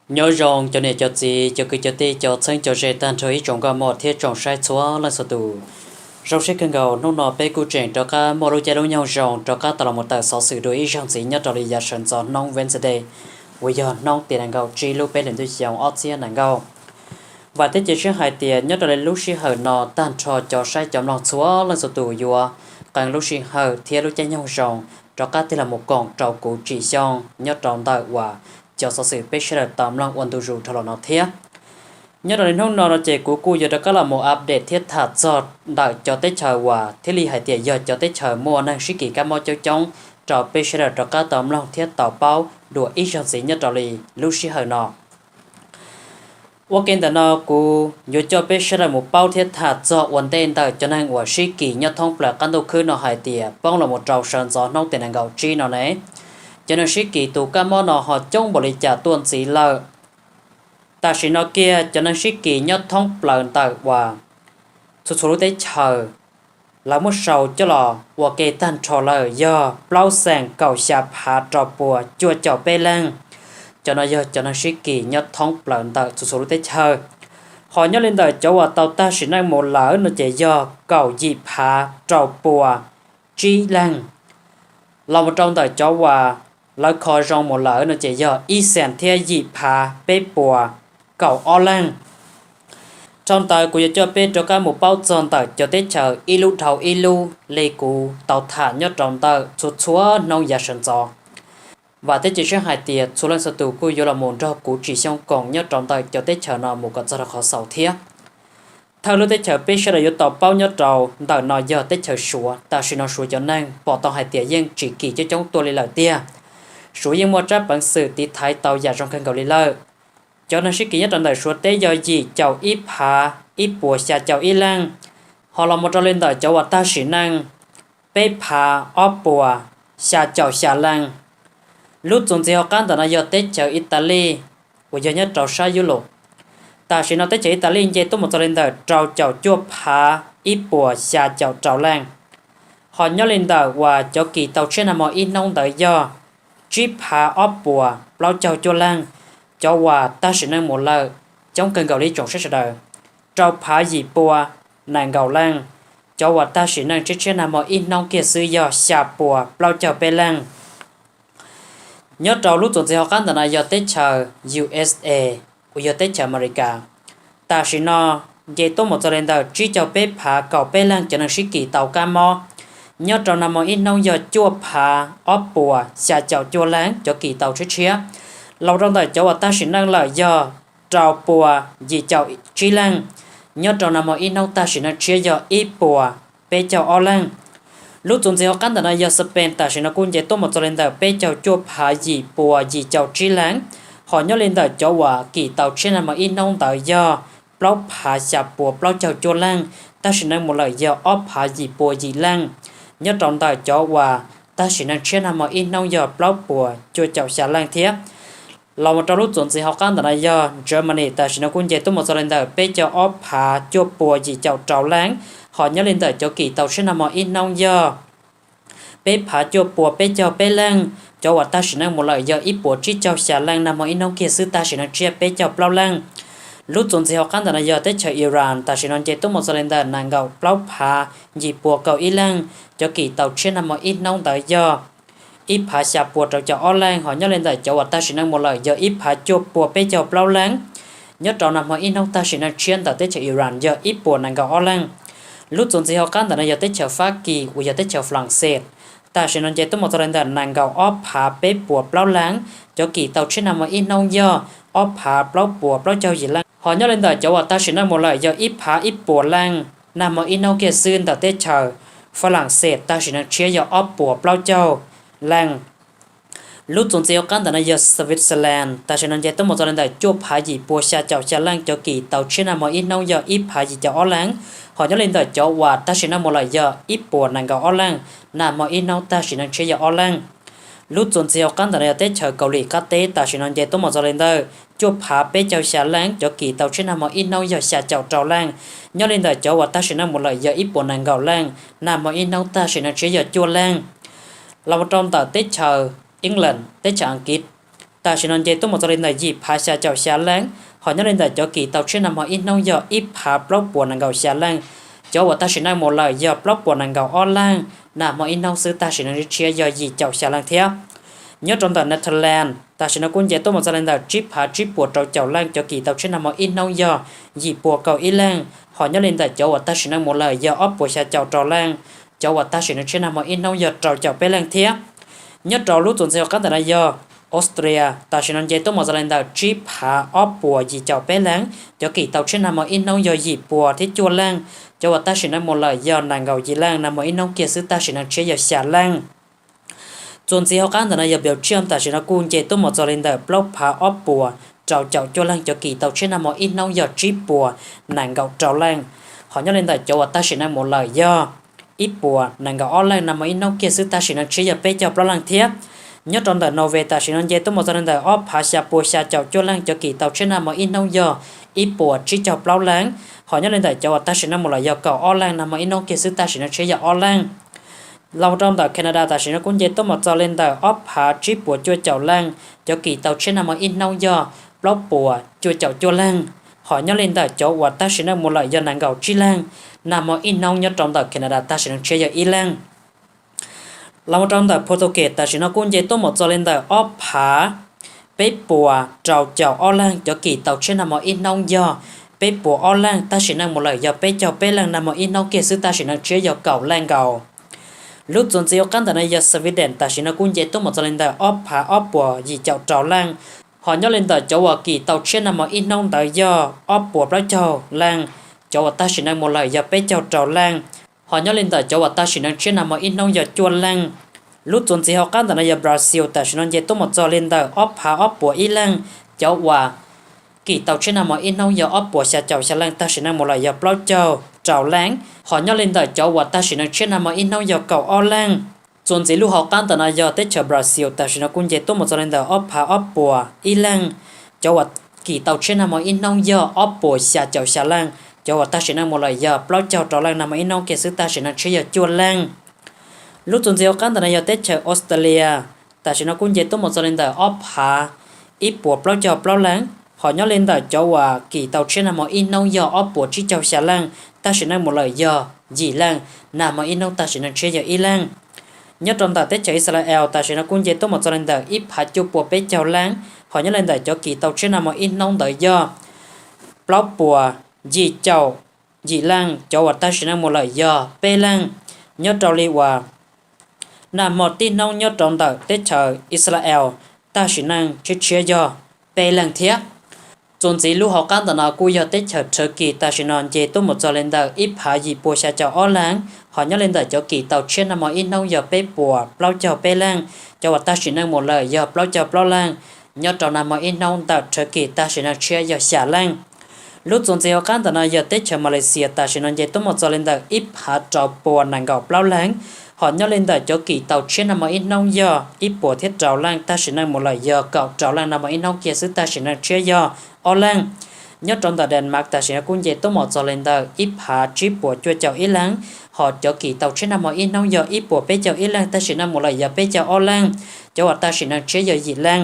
Nyob zoo cov niam cov txiv, cov kwv cov tij, cov txheeb cov ze, tag nrho ib tsoom nkauj mog thiab tsoom saib txhua leej txhua tus. Zoo siab kawg nkaus hnub no peb kuj tseem rov qab muaj lub caij lub nyoog zoo rov qab tau los mus tawm xov xwm dua ib zaug ntxiv nyob rau li yav sawv ntxov hnub Wednesday, uas yog hnub tim nees nkaum tsib lub peb hlis ntuj xyoo ob txhiab nees nkaum. Vam thiab cia siab hais tias nyob rau li lub sij hawm no tag nrho cov saib cov mloog txhua leej txhua tus yuav qee lub sij hawm thiab lub caij nyoog zoo rov qab tig los mus koom rau kuv Tsim Xyooj nyob rau ntawm uas cov xov xwm peb sawv daws tau mloog ua ntu zus dhau los no thiab. Nyob rau li hnub no no ces kuv kuj yuav rov qab los mus update thiab tham txog ntawm cov teb chaws uas thiaj li hais tias yog cov teb chaws muaj neeg sib kis kab mob coob coob rau peb sawv daws rov qab tau mloog thiab tau paub dua ib zaug ntxiv nyob rau li lub sij hawm no. Ua ke ntawm no kuv yuav coj peb sawv daws mus paub thiab tham txog ua ntej ntawm cov neeg uas sib kis nyob thoob plaws qab ntuj khwb no hais tias poob los mus rau sawv ntxov hnub tim nees nkaum tsib no ne, cov neeg sib kis tus kab mob no ho coob npaum li cas tuaj ntxiv lawm. Tam sim no kiag cov neeg sib kis nyob thoob plaws ntawm uas txhua txhua lub teb chaws lawv muab sau coj los ua ke tag nrho lawm yog plaub xees kaum xya phav rau puas cuaj caum peb leeg. Cov no yog cov neeg sib kis nyob thoob plaws ntawm txhua txhua lub teb chaws. Ho nyob li ntawm cov uas tau tag sim neej mus lawm no ces yog kaum yim phav rau puas tsib leeg. Los mus rau ntawm cov uas lawv kho zoo mus lawm no ces yog ib xees thiab yim phav peb puas kaum ob leeg. Dhau ntawd kuv yuav coj peb rov qab mus paub txog ntawm cov teb chaws ib lub dhau ib lub li kuv tau tham nyob rau ntawm txhua txhua hnub yav sawv ntxov. Vam thiab cia siab hais tias txhua leej txhua tus kuj yuav los mus nrog kuv Tsim Xyooj koom nyob rau ntawm cov teb chaws no mus kom txog rau qhov xaus thiab. Thawj lub teb chaws peb sawv daws yuav tau paub nyob rau ntawm no yog teb chaws Suav. Tam sim no Suav cov neeg pom tau hais tias yeej tsis kis coob coob tuaj li lawm tiag. Suav yeej muaj tsab peev xwm tiv thaiv tau yam zoo kawg nkaus li lawm. Cov neeg sib kis nyob rau ntawm Suav teb yog yim caum ib phav ib puas xya caum ib leeg, ho los mus rau li ntawm cov uas tag sim neej peb phav ob puas xya caum xya leej. Lub txuas ntxiv hauv qab ntawm no yog teb chaws Italis, uas yog nyob rau sab Yulus. Tam sim no teb chaws Italis nce tuaj mus txog li ntawm rau caum cuaj phav ib puas xya caum rau leej. Ho nyob li ntawm uas cov kis tau tshiab nag hmo ib hnub ntawd yog tsib phav ob puas plaub caug cuaj leeg, cov uas tag sim neej mus lawm coob kawg nkaus li tsoom saib sawv daws, rau phav yim pua nees nkaum leej. Cov uas tag sim neej tshiab tshiab nag hmo ib hnub kiag xwb yog xya puas plaub caug peb leej. Nyob rau lub txuas ntxiv hauv qab ntawm no yog teb chaws U S A, uas yog teb chaws Amelikas. Tam sim no nce tuaj mus txog li ntawm tsib caug peb phav kaum peb leeg cov neeg sib kis tau kab mob. Nyob rau nag hmo ib hnub yog cuaj phav ob puas xya caum cuaj leeg cov kis tau tshiab tshiab. Los rau ntawm cov uas tag sim neej lawm yog rau puas yim caum tsib leeg. Nyob rau nag hmo ib hnub tag sim neej tshiab yog ib puas peb caug ob leeg. Lub txuas ntxiv hauv qab ntawm no yog Spain, tam sim no kuj nce tuaj mus txog li ntawm peb caug cuaj phav yim puas yim caum tsib leeg. Ho nyob li ntawm cov uas kis tau tshiab nag hmo ib hnub ntawd yog plaub phav xya puas plaub caug cuaj leeg, tag sim neej mus lawm yog ob phav yim puas yim leej. Nyob rau ntawm cov uas tag sim neej tshiab nag hmo ib hnub yog plaub puas cuaj caum xya leej thiab. Los mus rau lub txuas ntxiv hauv qab ntawm no yog Germany, tam sim no kuj nce tuaj mus txog li ntawm peb caug ob phav cuaj puas yim caum rau leej. Ho nyob li ntawm cov kis tau tshiab nag hmo ib hnub yog peb phav cuaj puas peb caug peb leej. Cov uas tag sim neej mus lawm yog ib puas tsib caug xya leej, nag hmo ib hnub kiag xwb tag sim neej tshiab peb caug plaub leej. Lub txuas ntxiv hauv qab ntawm no yog teb chaws Iran, tam sim no nce tuaj mus txog li ntawm nees nkaum plaub phav yim puas kaum ib leej. Cov kis tau tshiab nag hmo ib hnub ntawd yog ib phav xya puas rau caum ob leej, ho nyob li ntawm cov uas tag sim neej mus lawm yog ib phav cuaj puas peb caug plaub leej. Nyob rau nag hmo ib hnub tag sim neej tshiab ntawm teb chaws Iran yog ib puas nees nkaum ob leej. Lub txuas ntxiv hauv qab ntawm no yog teb chaws Fab Kis uas yog teb chaws Falaxes, tam sim no nce tuaj mus txog li ntawm nees nkaum ob phav peb puas plaub leej. Cov kis tau tshiab nag hmo ib hnub yog ob phav plaub puas plaub caug yim leej, ho nyob li ntawm cov uas tag sim neej mus lawm yog ib phav ib puas leej. Nag hmo ib hnub kiag xwb ntawm teb chaws Falaxes tag sim neej tshiab yog ob puas plaub caug leej. Lub txuas ntxiv hauv qab ntawm no yog Switzerland, tam sim no nce tuaj mus txog li ntawm cuaj phav yim puas xya caum xya leej. Cov kis tau tshiab nag hmo ib hnub yog ib phav yim caum ob leej, ho nyob li ntawm cov uas tag sim neej mus lawm yog ib puas nees nkaum ob leej. Nag hmo ib hnub tag sim neej tshiab yog ob leej. Lub txuas ntxiv hauv qab ntawm no yog teb chaws Kaus Lim qab teb, tam sim no nce tuaj mus txog li ntawm cuaj phav peb caug xya leej. Cov kis tau tshiab nag hmo ib hnub yog xya caum rau leej. Nyob li ntawm cov uas tag sim neej mus lawm yog ib puas nees nkaum leej. Nag hmo ib hnub tag sim neej tshiab yog cuaj leej. Los mus rau ntawm teb chaws England, teb chaws Askiv, tam sim no nce tuaj mus txog li ntawm yim phav xya caum xya leej, hos nyob li ntawm cov kis tau tshiab nag hmo ib hnub yog ib phav plaub puas nees nkaum xya leej. Cov uas tag sim neej mus lawm yog plaub puas nees nkaum ob leej, nag hmo ib hnub xwb tag sim neej tshiab yog yim caum xya leej thiab. Nyob rau ntawm Netherlands tam sim no kuj nce tuaj mus txog li ntawm tsib phav tsib puas rau caum leej, cov kis tau tshiab nag hmo ib hnub yog yim puas kaum ib leej, hos nyob li ntawm cov uas tag sim neej mus lawm yog ob puas xya caum rau leej, cov uas tag sim neej tshiab nag hmo ib hnub yog rau caum peb leej thiab. Nyob rau lub txuas ntxiv hauv qab ntawm no yog Austria, tam sim no nce tuaj mus txog li ntawm tsib phav ob puas yim caum peb leej, cov kis tau tshiab nag hmo ib hnub yog yim puas thiab cuaj leej, cov uas tag sim neej mus lawm yog nees nkaum yim leej, nag hmo ib hnub kiag xwb tag sim neej tshiab yog xya leej. Txuas ntxiv hauv qab ntawm no yog Belgium, tam sim no kuj nce tuaj mus txog li ntawm plaub phav ob puas rau caum cuaj leej, cov kis tau tshiab nag hmo ib hnub yog tsib puas nees nkaum rau leej, hos nyob li ntawm cov uas tag sim neej mus lawm yog ib puas nees nkaum ob leej, nag hmo ib hnub kiag xwb tag sim neej tshiab yog peb caug plaub leej thiab. Nyob rau ntawm Norway tam sim no nce tuaj mus txog li ntawm ob phav xya puas xya caum cuaj leej, cov kis tau tshiab nag hmo ib hnub yog ib puas tsib caug plaub leej, hos nyob li ntawm cov uas tag sim neej mus lawm yog kaum ob leej, nag hmo ib hnub kiag xwb tag sim neej tshiab yog ob leej. Los rau ntawm Canada tam sim no kuj nce tuaj mus txog li ntawm ob phav tsib puas cuaj caum leej, cov kis tau tshiab nag hmo ib hnub yog plaub puas cuaj caum cuaj leej, hos nyob li ntawm cov uas tag sim neej mus lawm yog nees nkaum tsib leej, nag hmo ib hnub nyob rau ntawm Canada tag sim neej tshiab yog ib leej. Los rau ntawm Portugal tam sim no kuj nce tuaj mus txog li ntawm ob phav peb puas rau caum ob leej, cov kis tau tshiab nag hmo ib hnub yog peb puas ob leej, tag sim neej mus lawm yog peb caug peb leej, nag hmo ib hnub kiag xwb tag sim neej tshiab yog kaum leej nkaus. Lub txuas ntxiv hauv qab ntawm no yog Sweden, tam sim no kuj nce tuaj mus txog li ntawm ob phav ob puas yim caum rau leej, hos nyob li ntawm cov uas kis tau tshiab nag hmo ib hnub ntawd yog ob puas plaub caug leej, cov uas tag sim neej mus lawm yog peb caug rau leej, hos nyob li ntawm cov uas tag sim neej tshiab nag hmo ib hnub yog cuaj leej. Lub txuas ntxiv hauv qab ntawm no yog Brazil, tam sim no nce tuaj mus txog li ntawm ob phav ob puas ib leej, cov uas kis tau tshiab nag hmo ib hnub yog ob puas xya caum xya leej, tag sim neej mus lawm yog plaub caug rau leej, hos nyob li ntawm cov uas tag sim neej tshiab nag hmo ib hnub yog kaum ob leej. Txuas ntxiv lub hauv qab ntawm no yog teb chaws Brazil, tam sim no kuj nce tuaj mus txog li ntawm ob phav ob puas ib leej, cov uas kis tau tshiab nag hmo ib hnub yog ob puas xya caum xya leej, cov uas tag sim neej mus lawm yog plaub caug rau leej, nag hmo ib hnub kiag xwb tag sim neej tshiab yog cuaj leej. Lub txuas ntxiv hauv qab ntawm no yog teb chaws Australia, tam sim no kuj nce tuaj mus txog li ntawm ob phav ib puas plaub caug plaub leej, hos nyob li ntawm cov uas kis tau tshiab nag hmo ib hnub yog ob puas tsib caug xya leej, tag sim neej mus lawm yog yim leej, nag hmo ib hnub tag sim neej tshiab yog ib leej. Nyob rau ntawm teb chaws Israel tam sim no kuj nce tuaj mus txog li ntawm ib phav cuaj puas peb caug leej, hos nyob li ntawm cov kis tau tshiab nag hmo ib hnub ntawd yog plaub puas yim caum yim leej, cov uas tag sim neej mus lawm yog peb leej. Nyob rau li uas nag hmo tib hnub nyob rau ntawm teb chaws Israel tag sim neej tshiab tshiab yog peb leej thiab. Txuas ntxiv lub hauv qab ntawm no kuj yog teb chaws Turkey, tam sim no nce tuaj mus txog li ntawm ib phav yim puas xya caum ob leej, hos nyob li ntawm cov kis tau tshiab nag hmo ib hnub yog peb puas plaub caug peb leej, cov uas tag sim neej mus lawm yog plaub caug plaub leej. Nyob rau nag hmo ib hnub ntawm Turkey tag sim neej tshiab yog xya leej. Lub txuas ntxiv hauv qab ntawm no yog teb chaws Malaysia, tam sim no nce tuaj mus txog li ntawm ib phav rau puas nees nkaum plaub leej, hos nyob li ntawm cov kis tau tshiab nag hmo ib hnub yog ib puas thiab rau leej, tag sim neej mus lawm yog kaum rau leej, nag hmo ib hnub kiag xwb tag sim neej tshiab yog ob leej. Nyob rau ntawm Denmark tam sim no kuj nce tuaj mus txog li ntawm ib phav tsib puas cuaj caum ib leej, hos cov kis tau tshiab nag hmo ib hnub yog ib puas peb caug ib leej, tag sim neej mus lawm yog peb caug ob leej, cov uas tag sim neej tshiab yog yim leej.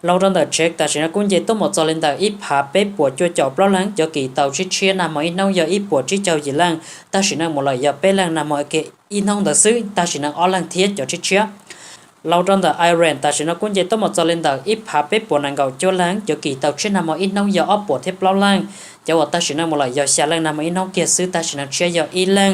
Los rau ntawm Czech tam sim no kuj nce tuaj mus txog li ntawm ib phav peb puas cuaj caum plaub leej, cov kis tau tshiab tshiab nag hmo ib hnub yog ib puas tsib caug yim leej, tag sim neej mus lawm yog peb leej, nag hmo ib hnub ntawd xwb tag sim neej ob leej thiab cov tshiab tshiab. Los rau ntawm Iran tam sim no kuj nce tuaj mus txog li ntawm ib phav peb puas nees nkaum cuaj leej, cov kis tau tshiab nag hmo ib hnub yog ob puas thiab plaub leej, cov uas tag sim neej mus lawm yog xya leej, nag hmo ib hnub kiag xwb tag sim neej tshiab yog ib leej.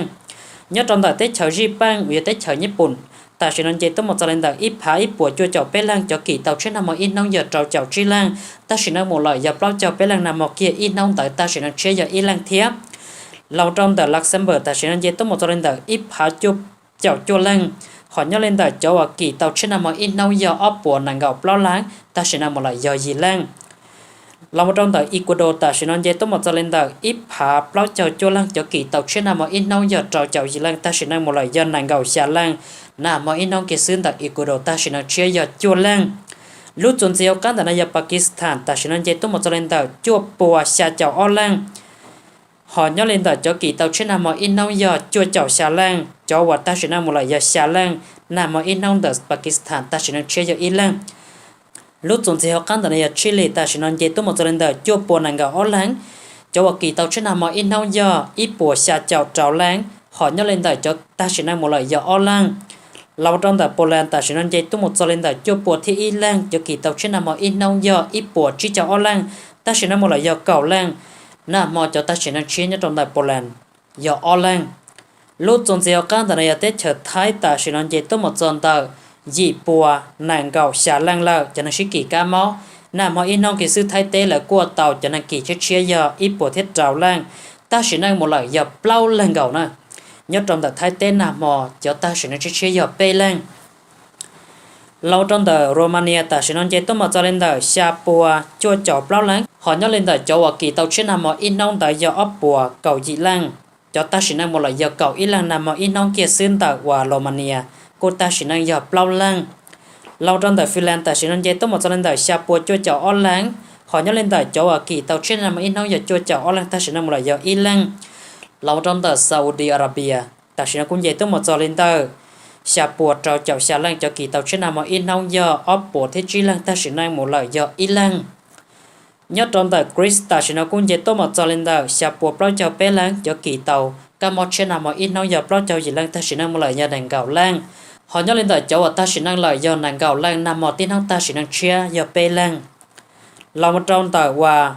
Nyob rau ntawm teb chaws Zij Peej uas yog teb chaws Nyij Pooj, tam sim no nce tuaj mus txog li ntawm ib phav ib puas cuaj caum peb leej, cov kis tau tshiab nag hmo ib hnub yog rau caum tsib leej, tag sim neej mus lawm yog plaub caug peb leej, nag hmo kiag ib hnub ntawd tag sim neej tshiab yog ib leej thiab. Los rau ntawm Luxembourg tam sim no nce tuaj mus txog li ntawm ib phav cuaj caum cuaj leej, hos nyob li ntawm cov uas kis tau tshiab nag hmo ib hnub yog ob puas nees nkaum plaub leej, tag sim neej mus lawm yog yim leej. Los mus rau ntawm Ecuador tam sim no nce tuaj mus txog li ntawm ib phav plaub caug cuaj leej, cov kis tau tshiab nag hmo ib hnub yog rau caum yim leej, tag sim neej mus lawm yog nees nkaum xya leej, nag hmo ib hnub kiag xwb ntawm Ecuador tag sim neej tshiab yog cuaj leej. Lub txuas ntxiv hauv qab ntawm no yog Pakistan tam sim no nce tuaj mus txog li ntawm cuaj puas xya caum ob leej, hos nyob li ntawm cov kis tau tshiab nag hmo ib hnub yog cuaj caum xya leej, cov uas tag sim neej mus lawm yog xya leej, nag hmo ib hnub ntawm Pakistan tag sim neej tshiab yog ib leej. Lub txuas ntxiv hauv qab ntawm no yog Chile, tam sim no nce tuaj mus txog li ntawm cuaj puas nees nkaum ob leeg. Cov uas kis tau tsheb nag hmo ib hnub yog ib puas xya caum rau leej, hos nyob li ntawm cov tag sim neej mus lawm yog ob leeg. Los mus rau ntawm Poland, tam sim no nce tuaj mus txog li ntawm cuaj puas thiab ib leeg, cov kis tau tsheb nag hmo ib hnub yog ib puas tsib caug ob leeg, tag sim neej mus lawm yog kaum leej. Nag hmo cov tag sim neej tshiab nyob rau ntawm Poland yog ob leeg. Lub txuas ntxiv hauv qab ntawm no yog teb chaws Thaib, tam sim no nce tuaj mus txog ntawm yim puas nees nkaum xya leej lawm, cov neeg sib kis kab mob. Nag hmo ib hnub kiag xwb Thaib teb lawv kuaj tau cov neeg kis tshiab tshiab yog ib puas thiab rau leej, tag sim neej mus lawm yog plaub leeg nkaus na. Nyob rau ntawm Thaib teb nag hmo cov tag sim neej tshiab tshiab yog peb leeg. Los rau ntawm Romania, tam sim no nce tuaj mus txog li ntawm xya puas cuaj caum plaub leeg, hos nyob li ntawm cov uas kis tau tsheb nag hmo ib hnub ntawd yog ob puas kaum yim leej, cov tag sim neej mus lawm yog kaum ib leeg. Nag hmo ib hnub kiag xwb ntawm uas Romania kuj tag sim neej yog plaub leeg. Los rau ntawm Finland, tam sim no nce tuaj mus txog li ntawm xya puas cuaj caum ob leeg, hos nyob li ntawm cov uas kis tau tsheb nag hmo ib hnub yog cuaj caum ob leeg, tag sim neej mus lawm yog ib leeg. Los rau ntawm Saudi Arabia, tam sim no kuj nce tuaj mus txog li ntawm xya puas rau caum xya leej, cov kis tau tsheb nag hmo ib hnub yog ob puas thiab tsib leeg, tag sim neej mus lawm yog ib leeg. Nyob rau ntawm Greece, tam sim no kuj nce tuaj mus txog li ntawm xya puas plaub caug peb leeg, cov kis tau kab mob tshiab nag hmo ib hnub yog plaub caug yim leej, tag sim neej mus lawm yog nees nkaum leej. Hos nyob li ntawm cov uas tag sim neej lawm yog nees nkaum leej, nag hmo tib hnub tag sim neej tshiab yog peb leeg. Los mus rau ntawm uas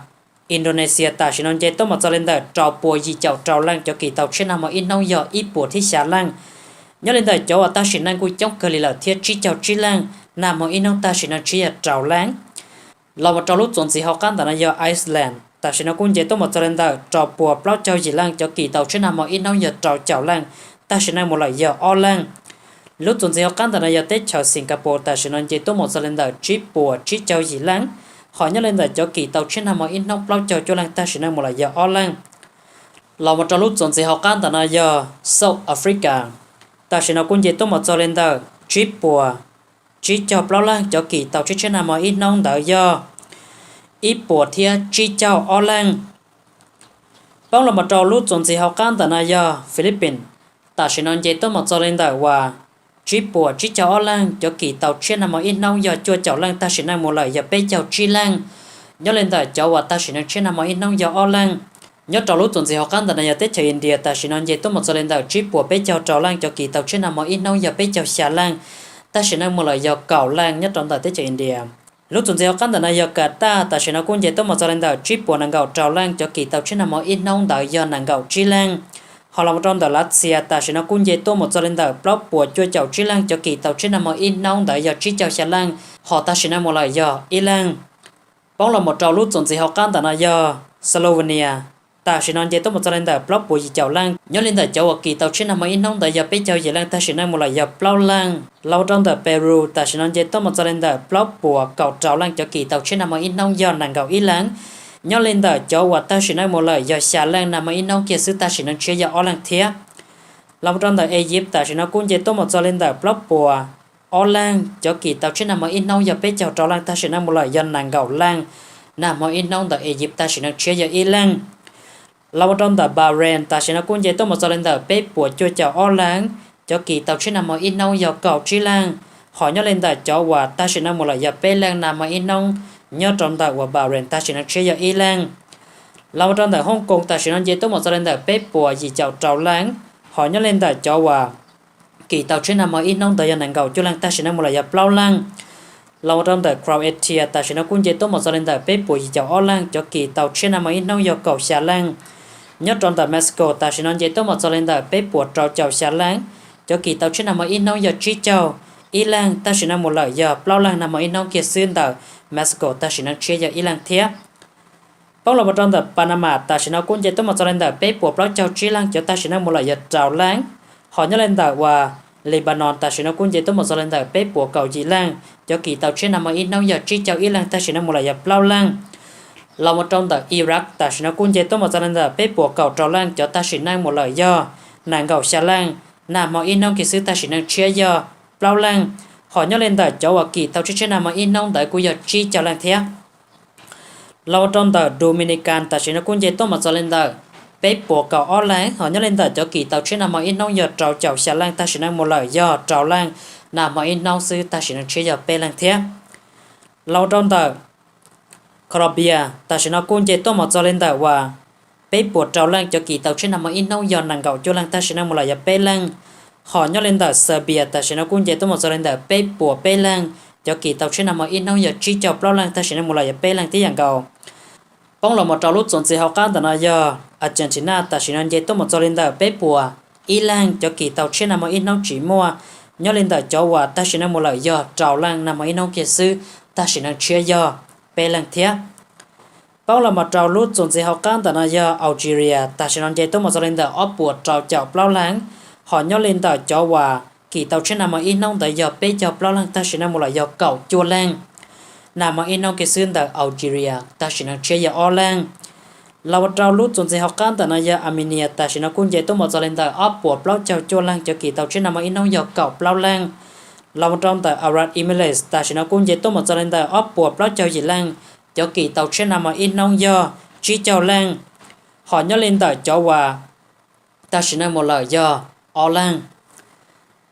Indonesia, tam sim no nce tuaj mus txog li ntawm rau puas yim caum rau leej, cov kis tau tsheb nag hmo ib hnub yog ib puas thiab xya leej. Nyob li ntawm cov uas tag sim neej kuj coob kawg li lawm thiab, tsib caug tsib leej, nag hmo ib hnub tag sim neej tshiab yog rau leej. Los mus rau lub txuas ntxiv hauv qab ntawm no yog Iceland, tam sim no kuj nce tuaj mus txog li ntawm rau puas plaub caug yim leej, cov kis tau tsheb nag hmo ib hnub yog rau caum leej, tag sim neej mus lawm yog ob leeg. Lub txuas ntxiv hauv qab ntawm no yog teb chaws Singapore, tam sim no nce tuaj mus txog li ntawm tsib puas tsib caug yim leej, hos nyob li ntawm cov kis tau tsheb nag hmo ib hnub plaub caug cuaj leej, tag sim neej mus lawm yog ob leeg. Los mus rau lub txuas ntxiv hauv qab ntawm no yog South Africa, tam sim no kuj nce tuaj mus txog li ntawm tsib puas tsib caug plaub leej, cov kis tau tsheb tsheb nag hmo ib hnub ntawd yog ib puas thiab tsib caug ob leej. Poob los mus rau lub txuas ntxiv hauv qab ntawm no yog Philippines, tam sim no nce tuaj mus txog li ntawm uas tsib puas tsib caug ob leej, cov kis tau tsheb nag hmo ib hnub yog cuaj caum leej, tag sim neej mus lawm yog peb caug tsib leej. Nyob li ntawm cov uas tag sim neej tshiab nag hmo ib hnub yog ob leeg. Nyob rau lub txuas ntxiv hauv qab ntawm no yog teb chaws India, tam sim no nce tuaj mus txog li ntawm tsib puas peb caug rau leej, cov kis tau tsheb nag hmo ib hnub yog peb caug xya leej, tag sim neej mus lawm yog kaum leej nyob rau ntawm teb chaws India. Lub txuas ntxiv hauv qab ntawm no yog Qatar, tam sim no kuj nce tuaj mus txog li ntawm tsib puas nees nkaum rau leej, cov kis tau tsheb nag hmo ib hnub ntawd yog nees nkaum tsib leej. Hos los mus rau ntawm Lav Xias, tam sim no kuj nce tuaj mus txog li ntawm plaub puas cuaj caum tsib leej, cov kis tau tsheb nag hmo ib hnub ntawd yog tsib caug xya leej, hos tag sim neej mus lawm yog ib leeg. Poob los mus rau lub txuas ntxiv hauv qab ntawm no yog Slovenia, tam sim no nce tuaj mus txog li ntawm plaub puas yim caum leej, nyob li ntawm cov uas kis tau tsheb nag hmo ib hnub ntawd yog peb caug yim leej, tag sim neej mus lawm yog plaub leej. Los mus rau ntawm Peru, tam sim no nce tuaj mus txog li ntawm plaub puas kaum rau leej, cov kis tau tsheb nag hmo ib hnub yog nees nkaum ib leeg, nyob li ntawm cov uas tag sim neej mus lawm yog xya leej, nag hmo ib hnub kiag xwb tag sim neej tshiab yog ob leeg thiab. Los mus rau ntawm Egypt, tam sim no kuj nce tuaj mus txog li ntawm plaub puas ob leeg, cov kis tau tsheb nag hmo ib hnub yog peb caug rau leej, tag sim neej mus lawm yog nees nkaum leej, nag hmo ib hnub ntawm Egypt tag sim neej tshiab yog ib leeg. Los mus rau ntawm Bahrain, tam sim no kuj nce tuaj mus txog li ntawm peb puas cuaj caum ob leeg, cov kis tau tsheb nag hmo ib hnub yog kaum tsib leej, hos nyob li ntawm cov uas tag sim neej mus lawm yog peb leej, nag hmo ib hnub nyob rau ntawm uas Bahrain tag sim neej tshiab yog ib leeg. Los mus rau ntawm Hong Kong, tam sim no nce tuaj mus txog li ntawm peb puas yim caum rau leej, hos nyob li ntawm cov uas kis tau tsheb nag hmo ib hnub ntawd yog nees nkaum cuaj leej, tag sim neej mus lawm yog plaub leej. Los mus rau ntawm Croatia, tam sim no kuj nce tuaj mus txog li ntawm peb puas yim caum ob leej, cov kis tau tsheb nag hmo ib hnub yog kaum xya leej. Nyob rau ntawm Mexico, tam sim no nce tuaj mus txog li ntawm peb puas rau caum xya leej, cov kis tau tsheb nag hmo ib hnub yog tsib caug ib leej, tag sim neej mus lawm yog plaub leej, nag hmo ib hnub kiag xwb ntawm Mexico tag sim neej tshiab yog ib leej thiab. Poob los mus rau ntawm Panama, tam sim no kuj nce tuaj mus txog li ntawm peb puas plaub caug tsib leej, cov tag sim neej mus lawm yog rau leej. Hos nyob li ntawm uas Lebanon, tam sim no kuj nce tuaj mus txog li ntawm peb puas kaum yim leej, cov kis tau tsheb nag hmo ib hnub yog tsib caug ib leej, tag sim neej mus lawm yog plaub leej. Los mus rau ntawm Iraq, tam sim no kuj nce tuaj mus txog li ntawm peb puas kaum rau leej, cov tag sim neej mus lawm yog nees nkaum xya leej, nag hmo ib hnub kiag xwb tag sim neej tshiab yog plaub leej. Hos nyob li ntawm cov uas kis tau tsheb tsheb nag hmo ib hnub ntawd kuj yog tsib caug leej thiab. Los mus rau ntawm Dominican, tam sim no kuj nce tuaj mus txog li ntawm peb puas kaum ob leej, hos nyob li ntawm cov kis tau tsheb nag hmo ib hnub yog rau caum xya leej, tag sim neej mus lawm yog rau leej, nag hmo ib hnub xwb tag sim neej tshiab yog peb leej thiab. Los rau ntawm Colombia tam sim no kuj nce tuaj mus txog li ntawm uas peb puas rau leej cov kis tau tsheb nag hmo ib hnub yog nees nkaum cuaj leej, tag sim neej mus lawm yog peb leej. Hos nyob li ntawm Serbia tam sim no kuj nce tuaj mus txog li ntawm peb puas peb leej, cov kis tau tsheb nag hmo ib hnub yog tsib caug plaub leej, tag sim neej mus lawm yog peb leej thiab yam nkaus. Poob los mus rau lub txuas ntxiv hauv qab ntawm no yog Argentina tam sim no nce tuaj mus txog li ntawm peb puas ib leeg, cov kis tau tsheb nag hmo ib hnub tsis muaj, nyob li ntawm cov uas tag sim neej mus lawm yog rau leej nag hmo ib hnub kiag xwb, tag sim neej tshiab yog peb leej thiab. Poob los mus rau lub txuas ntxiv hauv qab ntawm no yog Algeria tam sim no nce tuaj mus txog li ntawm ob puas rau caum plaub leeg, hos nyob li ntawm cov uas kis tau tsheb nag hmo ib hnub ntawd yog peb caug plaub leeg, tag sim neej mus lawm yog kaum cuaj leeg. Nag hmo ib hnub kiag xwb ntawm Algeria tag sim neej tshiab yog ob leeg. Los mus rau lub txuas ntxiv hauv qab ntawm no yog Armenia tam sim no kuj nce tuaj mus txog li ntawm ob puas plaub caug cuaj leeg, cov kis tau tsheb nag hmo ib hnub yog kaum plaub leeg. Los mus rau ntawm Arab Emirates tam sim no kuj nce tuaj mus txog li ntawm ob puas plaub caug yim leej, cov kis tau tsheb nag hmo ib hnub yog tsib caug leej, hos nyob li ntawm cov uas tag sim neej mus lawm yog ob leeg.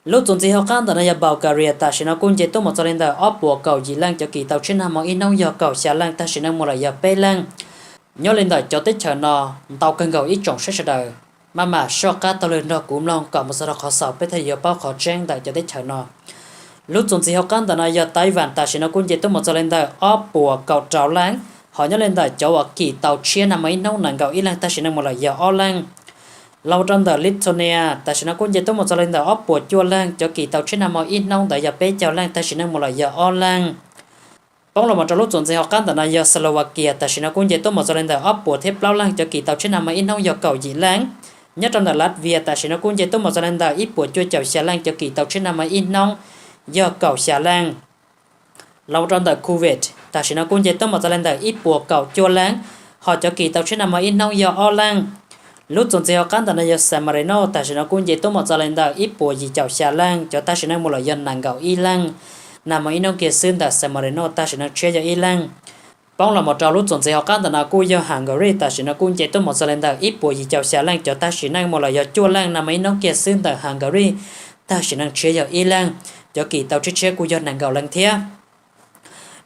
Lub txuas ntxiv hauv qab ntawm no yog Bulgaria tam sim no kuj nce tuaj mus txog li ntawm ob puas kaum yim leej, cov kis tau tsheb nag hmo ib hnub yog kaum xya leej, tag sim neej mus lawm yog peb leej. Nyob li ntawm cov teb chaws no ntau kawg nkaus ib tsoom saib sawv daws, maj mam soj qab taug lw nrog kuv mloog kom mus txog rau qhov xaus peb thiaj yuav paub qhov tseeb ntawm cov teb chaws no. Lub txuas ntxiv hauv qab ntawm no yog Taiwan tam sim no kuj nce tuaj mus txog li ntawm ob puas kaum rau leej, hos nyob li ntawm cov uas kis tau tsheb nag hmo ib hnub nees nkaum ib leeg, tag sim neej mus lawm yog ob leeg. Los rau ntawm Lithuania tam sim no kuj nce tuaj mus txog li ntawm ob puas cuaj leeg, cov kis tau tsheb nag hmo ib hnub ntawd yog peb caug leej, tag sim neej mus lawm yog ob leeg. Poob los mus rau lub txuas ntxiv hauv qab ntawm no yog Slovakia tam sim no kuj nce tuaj mus txog li ntawm ob puas thiab plaub leeg, cov kis tau tsheb nag hmo ib hnub yog kaum yim leej. Nyob rau ntawm Latvia tam sim no kuj nce tuaj mus txog li ntawm ib puas cuaj caum xya leej, cov kis tau tsheb nag hmo ib hnub yog kaum xya leej. Los rau ntawm Kuwait tam sim no kuj nce tuaj mus txog li ntawm ib puas kaum cuaj leej, hos cov kis tau tsheb nag hmo ib hnub yog ob leej. Lub txuas ntxiv hauv qab ntawm no yog San Marino tam sim no kuj nce tuaj mus txog li ntawm ib puas yim caum xya leej, cov tag sim neej mus lawm yog nees nkaum ib leej. Nag hmo ib hnub kiag xwb ntawm San Marino tag sim neej tshiab yog ib leej. Poob los mus rau lub txuas ntxiv hauv qab ntawm no kuj yog Hungary tam sim no kuj nce tuaj mus txog li ntawm ib puas yim caum xya leej, cov tag sim neej mus lawm yog cuaj leej. Nag hmo ib hnub kiag xwb ntawm Hungary tag sim neej tshiab yog ib leeg, cov kis tau tsheb tshiab kuj yog nees nkaum leej thiab.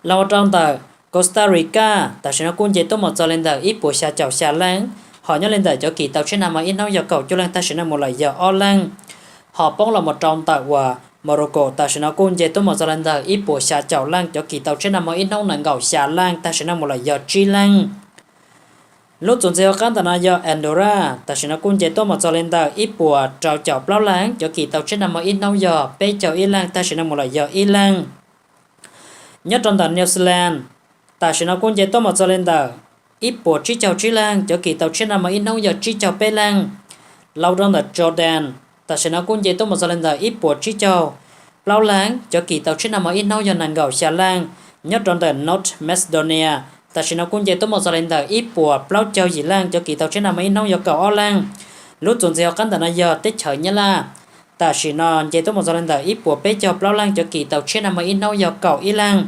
Los rau ntawm Costa Rica tam sim no kuj nce tuaj mus txog li ntawm ib puas xya caum xya leej, hos nyob li ntawm cov kis tau tsheb nag hmo ib hnub yog kaum cuaj leej, tag sim neej mus lawm yog ob leeg. Hos poob los mus rau ntawm uas Morocco tam sim no kuj nce tuaj mus txog li ntawm ib puas xya caum leej, cov kis tau tsheb nag hmo ib hnub nees nkaum xya leej, tag sim neej mus lawm yog tsib leeg. Lub txuas ntxiv hauv qab ntawm no yog Andorra tam sim no kuj nce tuaj mus txog li ntawm ib puas rau caum plaub leeg, cov kis tau tsheb nag hmo ib hnub yog peb caug ib leej, tag sim neej mus lawm yog ib leeg. Nyob rau ntawm New Zealand tam sim no kuj nce tuaj mus txog li ntawm ib puas tsib caug tsib leeg, cov kis tau tsheb nag hmo ib hnub yog tsib caug peb leeg. Los rau ntawm Jordan tam sim no kuj nce tuaj mus txog li ntawm ib puas tsib caug plaub leeg, cov kis tau tsheb nag hmo ib hnub yog nees nkaum xya leej. Nyob rau ntawm North Macedonia tam sim no kuj nce tuaj mus txog li ntawm ib puas plaub caug yim leej, cov kis tau tsheb nag hmo ib hnub yog kaum ob leeg. Lub txuas ntxiv hauv qab ntawm no yog teb chaws Nyab Laj tam sim no nce tuaj mus txog li ntawm ib puas peb caug plaub leej, cov kis tau tsheb nag hmo ib hnub yog kaum ib leeg.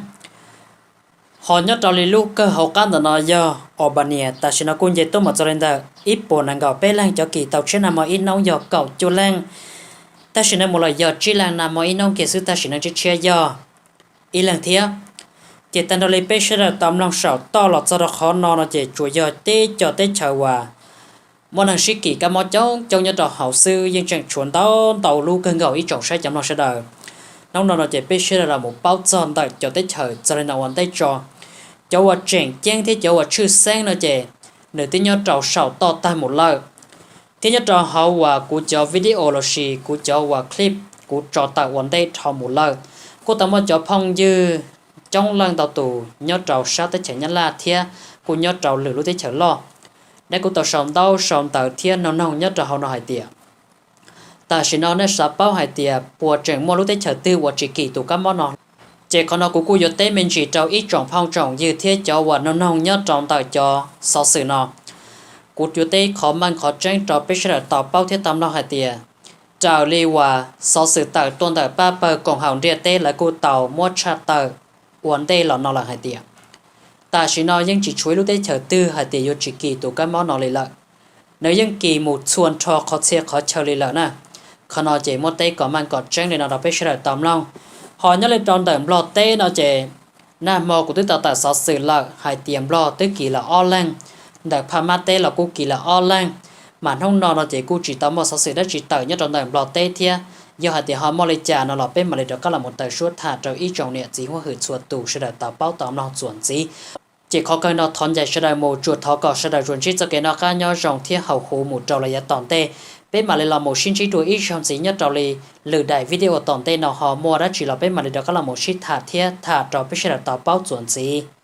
Hos nyob rau li lub kawg hauv qab ntawm no yog Albania tam sim no kuj nce tuaj mus txog li ntawm ib puas nees nkaum peb leeg, cov kis tau tsheb nag hmo ib hnub yog kaum cuaj leej, tag sim neej mus lawm yog tsib leeg. Nag hmo ib hnub kiag xwb tag sim neej tshiab tshiab yog ib leeg thiab. Ces tag nrho li peb sawv daws tau mloog saum toj los txog rau qhov no no ces tsuas yog teb cov teb chaws uas muaj neeg sib kis kab mob coob coob nyob rau hauv xwb, yeej tseem tshuav ntau ntau lub kawg nkaus ib tsoom saib cov mloog sawv daws. Hnub no no ces peb sawv daws los mus paub txog ntawm cov teb chaws txog li no ua ntej tso. Cov uas tseem ceeb thiab cov uas tshwj xeeb no ces nws twb nyob rau saum toj tag mus lawm, thiab nyob rau hauv uas kuv cov video lossis kuv cov uas clip kuv tso tawm ua ntej dhau mus lawm. Kuj tau muaj cov phooj ywg coob leej ntau tus nyob rau sab teb chaws Nyab Laj thiab kuj nyob rau lwm lub teb chaws loj, nej kuj tau sau ntaub sau ntawv thiab noog noog nyob rau hauv no hais tias tam sim no nej xav paub hais tias puas tseem muaj lub teb chaws twg uas tsis kis tus kab mob no. Ces qhov no kuv kuj yuav teb me ntsis rau ib tsoom phooj tsoom ywg thiab cov uas noog noog nyob rau ntawm cov xov xwm no. Kuv yuav teb qhov meej qhov tseeb rau peb sawv daws tau paub thiab tau mloog hais tias raws li uas xov xwm tawm tuaj ntawm pab pawg koom haum ntiaj teb lawv kuj tau muab tshaj tawm ua ntej los no lawm hais tias tam sim no yeej tsis tshuav ib lub teb chaws twg hais tias yuav tsis kis tus kab mob no li lawm. Nws yeej kis mus txhua nrho qhov txhia qhov chaw li lawm na. Qhov no ces muab teb kom meej kom tseeb li no rau peb sawv daws tau mloog. Ho nyob li rau ntawm Nplog teb no ces Nag hmo kuv twb tau tawm xov xwm lawm hais tias Nplog twb kis lawm ob leeg, ntawm Phab Mab teb los kuj kis lawm ob leeg, mas hnub no no ces kuj tsis tau muaj xov xwm dab tsi tawm nyob rau ntawm Nplog teb thiab. Yog hais tias ho muaj li cas no los peb mam li rov qab los mus tawm suab tham rau ib tsoom niam txiv huab hwm txhua tus sawv daws tau paub tau mloog txuas ntxiv. Ces qhov kawg no thov ncaim sawv daws mus tsuas thov kom sawv daws tsuas ntsib txoj kev noj qab nyob zoo thiab haus huv mus rau lawm yav tom ntej. Peb mam li los mus sib ntsib dua ib zaug ntxiv nyob rau li lwm daim video tom ntej no ho muaj dab tsi los peb mam li rov qab los mus sib tham thiab tham rau peb sawv daws tau paub txuas ntxiv.